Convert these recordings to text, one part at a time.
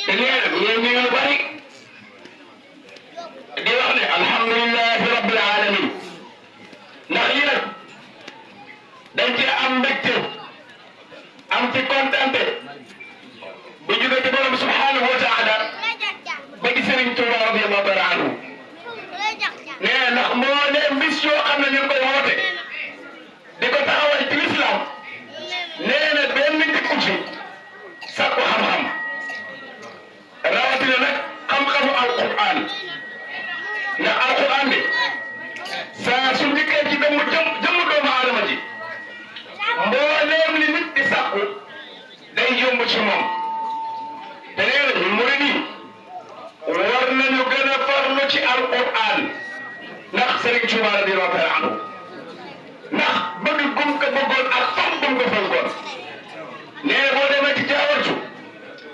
te nee na ñeen ñi nga bari di wax ne alhamdulilahi rabbil alamin ndax yi nag dañ ci am mbégte am ci kontante bu jóge ci borom subhanahu wa taala ba ci Sëriñ Tuuba radiyallahu taala anhu nee na ndax moo ne bis yoo xam ne ñu ngi koy woote di ko taxawal ci lislaam nee na benn dikku ci sàkku xam-xam rawatina nag xam-xamu alquran ndax alquran bi saa su ndikkee ci doomu jëmm doomu aadama ji mbooleem li nit di sàkku day yomb ci moom te nee na ñu murid yi war nañu gën a farlu ci alquran ndax Sëriñ Tuuba radiyallahu taala anhu ndax bëgg gum ko bëggoon ak fam gum ko fonkoon nee na boo demee ci jaawartu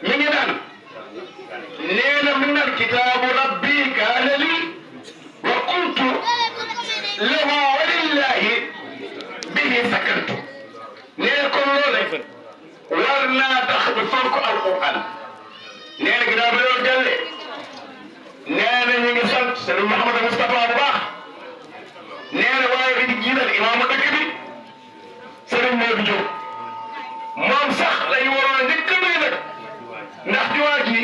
mi ngi naan nee na min al kitaabu rabbi kaana lii wa kuntu lahu wa lillahi bihi sakantu nee na kon loole war naa tax ñu fonk alquran nee na ginnaaw bi loolu jàlle nee na ñu ngi sant Sëriñ Mouhamadou Moustapha bu baax nee na waaye di jiital imaamu dëkk bi Sëriñ Modou Diop moom sax lay waroon a njëkk a nuyu nag ndax jumaa ji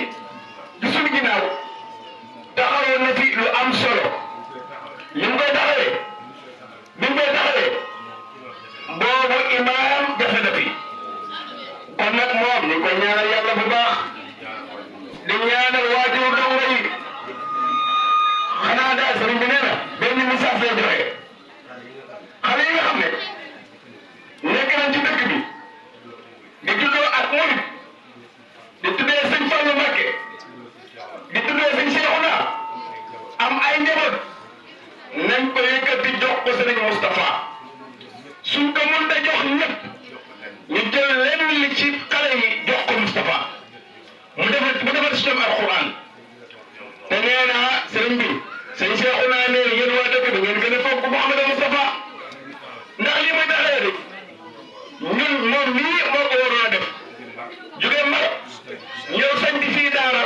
di suñu ginnaaw taxawoon na fi lu am solo li mu koy taxawee bi mu koy taxawee boobu imaam jafe na fi kon nag moom ñu ngi koy ñaanal yàlla bu baax di ñaanal waajur dongo yi xanaa daal sëriñ bi nee na benn message lay joxe xale yi nga xam ne nekk nañ ci dëkk bi di tuddoo ak murit di tuddee sëñ Fallu Mbàkke di tuddee sëñ Seexuna am ay njaboot nañ ko yëkkati jox ko sëriñ Moustapha suñ ko mën a jox ñëpp ñu jël lenn li ci xale yi jox ko Moustapha mu defal si ñoom alquran te nee naa sëriñ bi sëñ Seexuna ne yéen waa dëkk bi ngeen gën a fonk Mouhamadou Moustapha ndax li muy taxawee de ñun moom mii moo ko waroon a def jóge Maroc ñëw sañ di fii daara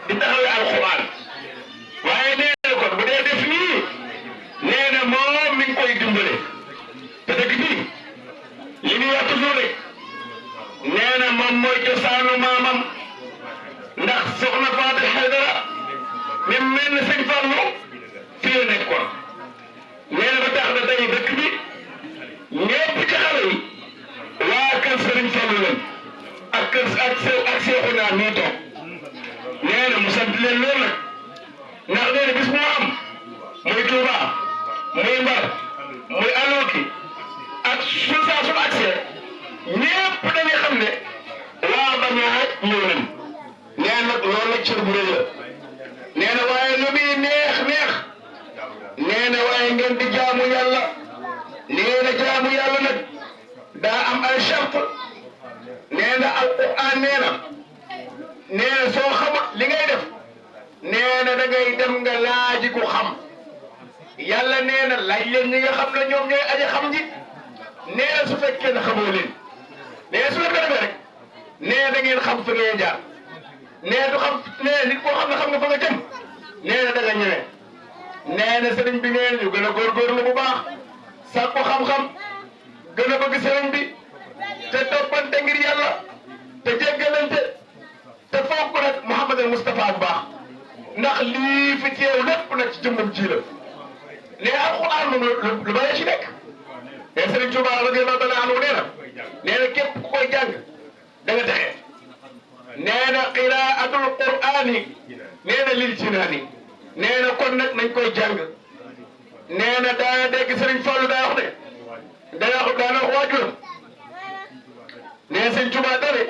di taxawee alquran waaye nee na kon bu dee def nii nee na moom mi ngi koy dimbale te dëkk bii li muy wax toujours rek nee na moom mooy cosaanu maamam ndax soxna Fatou Haydara mi mel ne sëñ Fallu fii la nekkoon nee na ba tax na tey dëkk bi ñëpp ci xale yi waa kër Sëriñ Fallu leen ak Seexuna nii toog nee na mu sant leen loolu nag ndax nee na bis bu mu am muy Touba muy Mbar muy Alooki ak su saa su accès ñëpp dañuy xam ne waa Bañaay ñëw nañ nee nag loolu nag cër bu rëy la nee na waaye lu muy neex neex nee na waaye ngeen di jaamu yàlla nee na jaamu yàlla nag daa am ay charte nee na alquran nee na soo xamut li ngay def nee na da ngay dem nga laaji ku xam yàlla nee na laaj leen ñi nga xam ne ñoom ñooy aji xam ji nee na su fekkee ne xamoo leen nee na su la ko defee rek nee na da ngeen xam fi ngeen jaar nee na du xam nee na nit koo xam ne xam nga fa nga jëm nee na da nga ñëwee nee na sëriñ bi nee na ñu gën a góorgóorlu bu baax sàkku xam-xam gën a bëgg sëriñ bi te toppante ngir yàlla te jéggalante te fonk nag Mouhamadou Moustapha bu baax ndax lii fi teew lépp nag ci jëmmam ji la nee alxuraan moom lu bari ci nekk nee Sëriñ Tuuba radiyallahu taala anhu nee na képp ku koy jàng da nga texe nee na qiraatul qur'aani nee na lil jinaani nee na kon nag nañ koy jàng nee na daa dégg Sëriñ Fallu daa wax ne daana wax waajuram nee Sëriñ Tuuba dare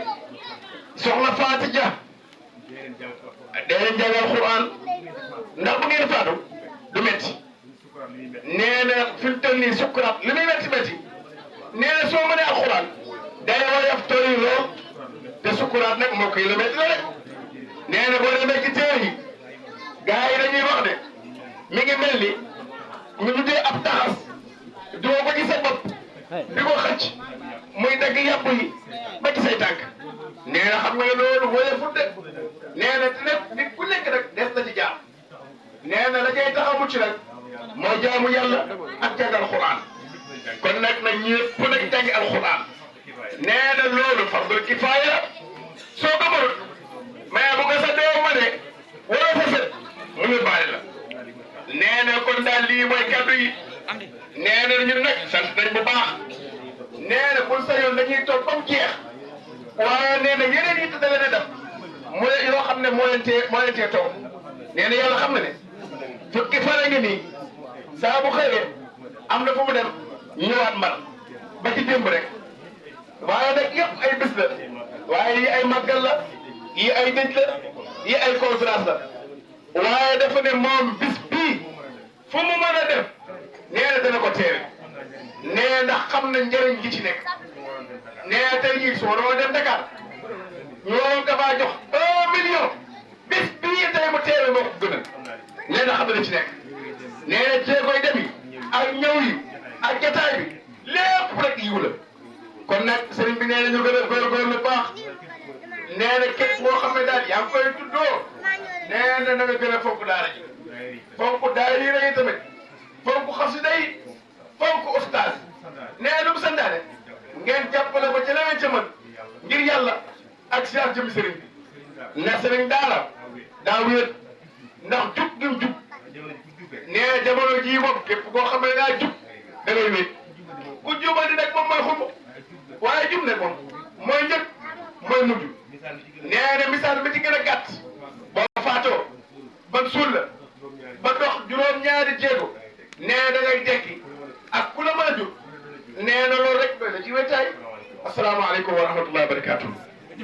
soxna Faati Ja dee leen jàng alxuraan ndax bu ngeen faatu du metti nee na fi mu toll nii sukkuraat li muy metti metti nee na soo mënee alxuraan day woyof toy lool te sukkuraat nag moo koy la metti la rek nee na boo demee ci téere yi gars yi dañuy wax ne mi ngi mel ni ñu tuddee ab taxas doo ko ci sa bopp di ko xëcc muy dagg yàpp yi ba ci say tànk nee na xam nga ne loolu woyefut de nee na te nag nit ku nekk rek des na ci jaam nee na la cay tax a mucc nag mooy jaamu yàlla ak jàng alxuraan kon nag na ñëpp nag jàngi alxuraan nee na loolu fardul kifaaya soo ko mënut mais bu ko sa doom ma ne wala sa sët mu ngi baale la nee na kon daal lii mooy kaddu yi nee na ñun nag sant nañ bu baax nee na pour sa yoon dañuy toog ba mu jeex waaye nee na yeneen yi da leen a def mu yoo xam ne moo leen tee toog nee na yàlla xam na ne fukki fan a ngi nii saa bu xëyee am na fu mu dem ñëwaat mbar ba ci démb rek waaye nag yëpp ay bis la waaye yi ay màggal la yi ay dëj la yi ay conférence la waaye dafa ne moom bis bii fu mu mën a dem nee na dana ko teewe nee ndax xam na njëriñ gi ci nekk nee tey jii soo doon dem Dakar ñu waroon dafaa jox 1 million bis bii tey mu teewe moo ko gënal nee na xam na ci nekk nee na jéegoy dem yi ak ñëw yi ak jotaay bi lépp rek yiw la kon nag sëriñ bi nee na ñu gën a góorgóorlu baax nee na képp boo xam ne daal yaa ngi koy tuddoo nee na na nga gën a fonk daara ji fonk daayira yi tamit fonk xasida yi fonk ustaas nee lu mu santaane ngeen jàppale ko ci la ngeen ca mën ngir yàlla ak si ak jëm sëriñ bi na sëriñ daara daa wéet ndax jub gi mu jub nee na jamono jii moom képp koo xam ne daa jub da ngay wéet ku jubadi nag moom mooy xumb waaye jub nag moom mooy njëkk mooy mujj nee na misaal bi ci gën a gàtt boo faatoo ban suul la ba dox juróom-ñaari jéego nee da ngay dekki ak ku la mën a jur nee na loolu rek doy na ci wéetaay asalaamaaleykum wa rahmatullahi wa barakatuh